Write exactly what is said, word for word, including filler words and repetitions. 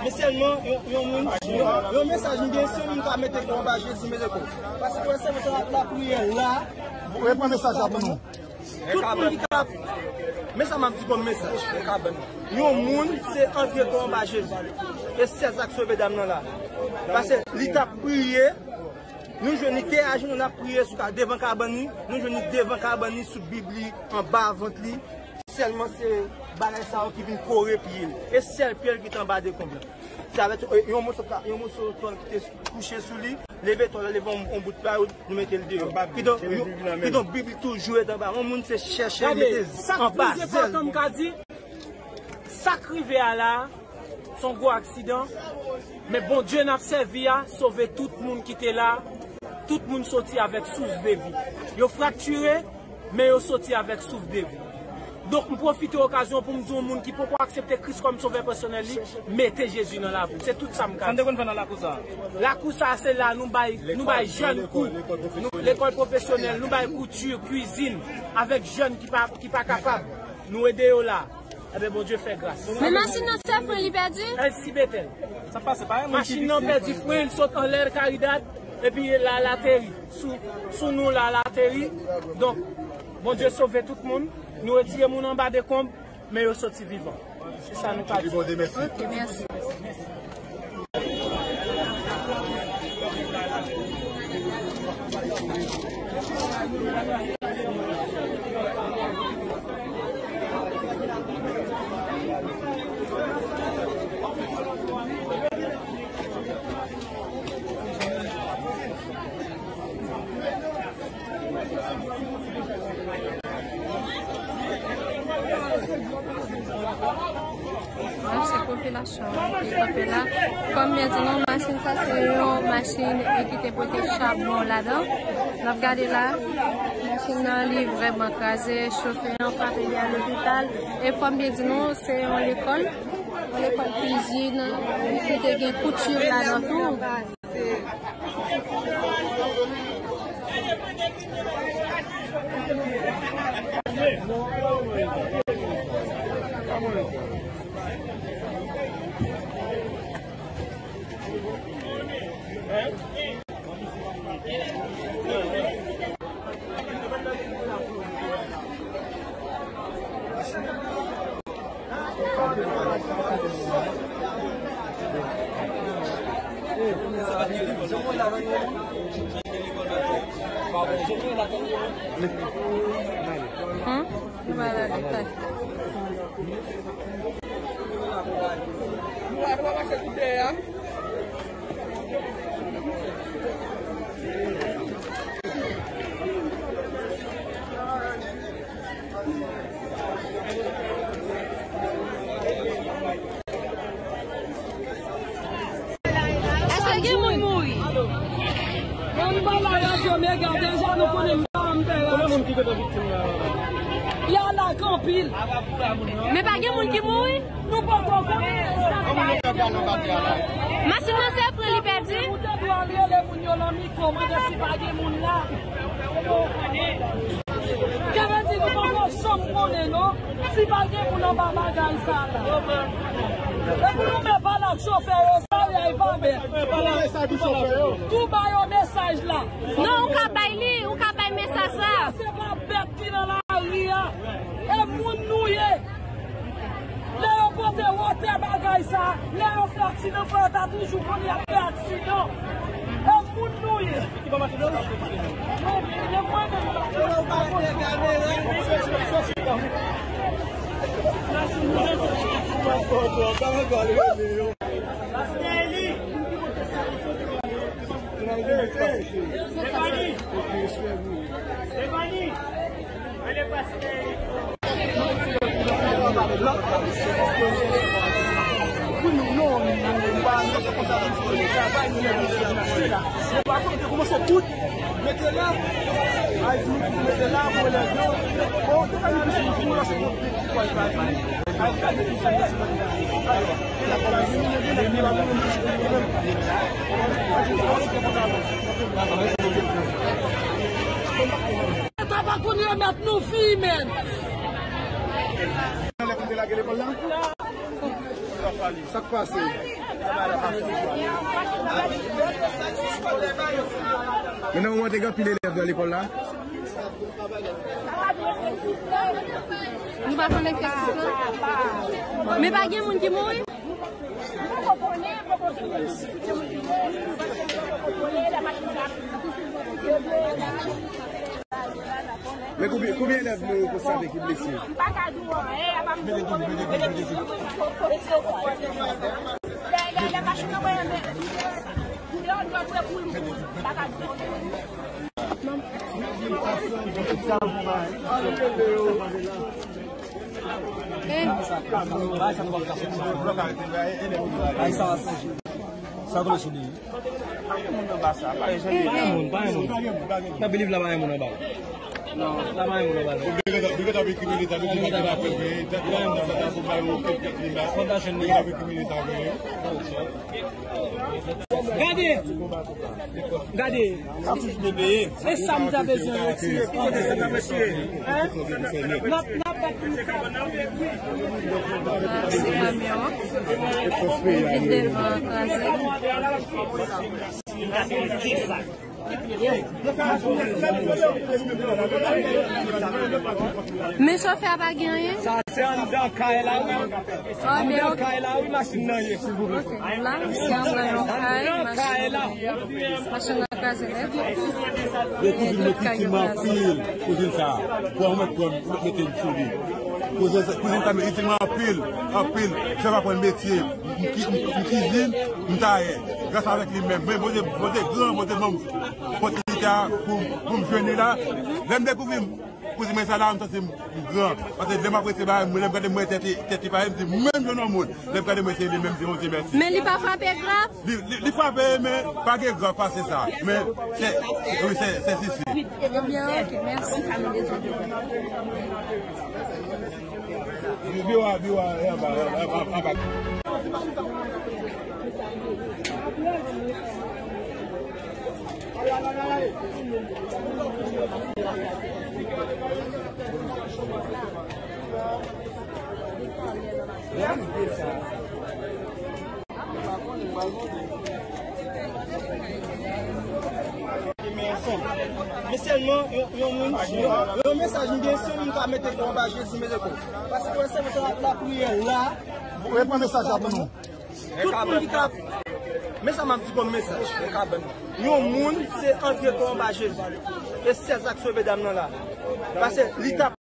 Men sèlman, yon, yon moun, yon, yon mesaj m gen, si yon moun ka mete kò anba Jezi, mete kò. Paske wè, se lapriyè la. Reprann mesaj la pou nou. Tout moun ki ka, men sa m ap di kòm mesaj. Yon moun, se antre kò anba Jezi. E sèl sa k sove dam nan la. Paske li t ap priye, nou jwenn li te ajenou, l ap priye sou ka, devan kabann li, nou jwenn li devan kabann li, sou bib li, anba vant li. Sèlman se bagay sa yo ki vin kore pye l. E sèl pye l ki te anba dekonb la. Se avèk, e, yon moso, yon moso tòl ki te kouche sou li, leve tòl la, leve yon, yon bout plywood, nou mete l deyò. Kidonk, yo, kidonk Bib li toujou ret anba. Yon moun se chèche mete anba zèl. Gade, sa k plizyè pa tanm ka di, sa k rive a la, se yon gwo aksidan, men Bondye n ap sèvi a sove tout moun ki te la, tout moun soti avèk souf de vi. Yo fraktire, men yo soti avèk souf de vi. Donk, m pwofite okazyon pou m di yon moun ki poko aksepte Kris kòm sovè pèsonèl li, mete Jezi nan lavi w. Se tout sa m ka di. Sa n te konn fè nan lakou sa a? Lakou sa a, se la nou bay, nou bay jèn kou. Nou, lekòl pwofesyonèl, nou bay kouti, kwizin, avèk jèn ki pa, ki pa kapab. Nou ede yo la. Ebyen, Bondye fè gras. Men machin nan se fren li pèdi? L si Betèl. Sa pase pa yon moun ki... Machin nan pèdi fren, l sot anlè Karidad, epi la, l ateri. Sou, sou nou la, l ateri. Donk, Bondye sove tout moun. Nou retire moun anba dekonb, men yo soti vivan. Se sa nou ka di. Bondye, mèsi. Ok, mèsi. Sa se popilasyon an ki kanpe la. Kòm byen di nou, machin sa se yon machin e ki te pote chabon ladan. N ap gade la, machin nan li vrèman kraze, chofe an pa te gen lopital. E kòm byen di nou, se yon lekòl, yon lekòl kwizin ki te gen kouti ladan tou. Hmm? Voilà, le cas. Èske gen moun mouri? Ann ba la radyo Mega, deja nou konnen m pa ann tè. Konbyen moun ki gentan viktim la? Y a la gen anpil. Men pa gen moun ki mouri? Nou poko konnen sa k pase. Machin nan se fren li pèdi? Ou te dwe al rele moun yo nan mikwo, mande si pa gen moun la. Sa vle di nou poko janm konnen non, si pa gen moun anba bagay sa la. E pou nou men pale ak chofè yo, sa y a pa bèt. Tou ba yo mesaj la. Non, ou ka bay li, ou ka bay mesaj la. Se pa bèt ki nan lari a, e moun nou ye. Lè yo pote wotè bagay sa, lè yo fè aksidan, fò yo ta toujou konn y ap fè aksidan. E moun nou ye. Sa pa kounye a mèt nou fimen. Sa k pase? Men nan moman te gen anpil elèv nan lekòl la. Nou pa konn efektif lan. Men pa gen moun ki mouri? Men konbyen, konbyen elèv nou konstate ki blese? Sa vle sou li. Pa gen moun anba sa, pa gen moun, pa gen moun. Nan biliv la, pa gen moun anba. Non, la, pa gen moun anba, non. Fondasyon li. Gade! Gade! Sa touch bebe ye. E sa m ta bezwen retire. Kote sa ta mesye? Hein? N ap, n ap bat pou nou kapab. Se kamyon. Li vin devan kraze. Men chofè a pa gen anyen? Sa se anndan kay la, wi. Anndan kay la, wi, machin nan ye, silvouplè. Ok, la, se anndan yon kay, machin nan kraze nèt. Gen kouzin mwen ki itil mwen anpil, kouzin sa. Pou mwen pran, mwen mete l sou li. Kouzin sa, kouzin sa, men itil mwen anpil, anpil. Sa pa pran metye. M ki-, m, m kizin, m tayè. Gras avèk li menm. Men Bondye, Bondye gran, Bondye ban m opòtinite a pou, pou m jwenn li la. Lè m dekouvri m, kouzin mwen sa la, m santi m gran. Paske lè m ap rete ba, lè m gade mwen tèt, tèt li pa, m di, menm jan nan moun. Lè m gade mwen, se li menm, di Bondye mèsi. Men li pa frape grav? Li, li, li frape, men pa gen grav pase sa. Men, se, se, wi, se, se sisi. Ebyen, ok, mèsi. Biwa, biwa, e anba, e anba, e anba. Men sèlman, yon, yon moun, yon, yon mesaj m gen, si yon moun ka mete kò anba Jezi, mete kò. Paske pou sèlman se la, lapriyè la. Repran mesaj la pou nou. Tout moun ki ka, men sa m ap di kòm mesaj. Yon moun, se antre kò anba Jezi. E sèl sa k sove dam nan la. Paske li t ap